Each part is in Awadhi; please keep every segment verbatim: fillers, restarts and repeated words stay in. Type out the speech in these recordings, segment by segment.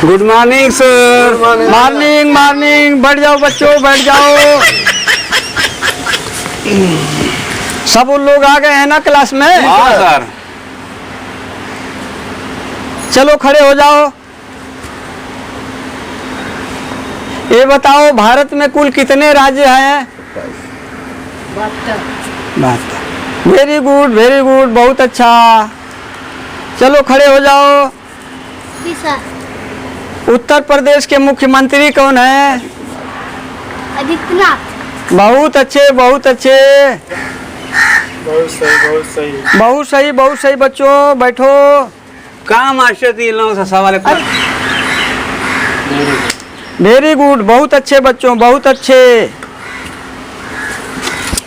Good morning, sir। Morning, morning। बैठ जाओ बच्चों, बैठ जाओ। सब उन लोग आ गए हैं ना class में? हाँ, sir। चलो, खड़े हो जाओ। ये बताओ, भारत में कुल कितने राज्य हैं? बहत्तर। Very good, very good, बहुत अच्छा। चलो, खड़े हो जाओ। जी, sir। उत्तर प्रदेश के मुख्यमंत्री कौन है? आदित्यनाथ। बहुत अच्छे, बहुत अच्छे। बहुत सही, बहुत सही। बहुत सही, बहुत सही बच्चों, बैठो। का मास्टर जी, इन लोगों से सवाल है? Very good, बहुत अच्छे बच्चों, बहुत अच्छे।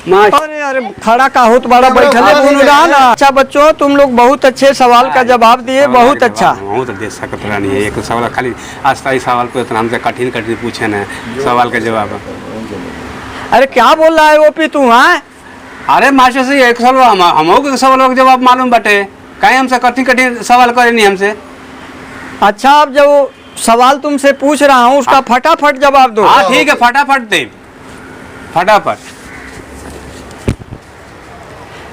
मास्टर अरे, अरे, खड़ा का होत बड़ा, बैठले बोलू ना ना। अच्छा बच्चों, तुम लोग बहुत अच्छे सवाल का जवाब दिए, बहुत अच्छा। बहुत दे सकत रहनी है, एक सवाल खाली अस्थाई सवाल को इतना हमसे कठिन कठिन पूछे न सवाल का जवाब। अरे, क्या बोल रहा है ओपी तू, हाँ? अरे मास्टर जी, एक सवाल हम, हमहू के सवाल का जवाब मालूम बाटे, काहे हमसे कठिन कठिन सवाल करे नहीं हमसे? अच्छा, अब जो सवाल तुमसे पूछ रहा हूँ, उसका हाँ। फटाफट जवाब दो। हाँ, ठीक है, फटाफट दे, फटाफट।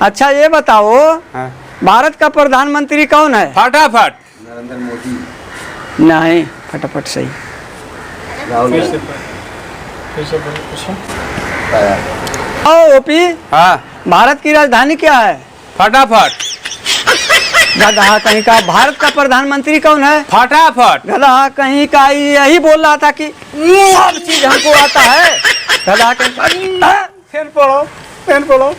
अच्छा, ये बताओ, हाँ। भारत का प्रधानमंत्री कौन है? फटाफट। नरेंद्र मोदी। नहीं, फटाफट सही। राहुल फिर से गांधी। पढ़-, फिर से पढ़, पूछो। ओ, ओपी। हाँ। भारत की राजधानी क्या है? फटाफट। गधा कहीं का, भारत का प्रधानमंत्री कौन है? फटाफट। गधा कहीं का, यही बोल रहा था कि सब चीज हमको आता है। गधा कहीं का। फेन पढ़ो, फेन पढ़ो।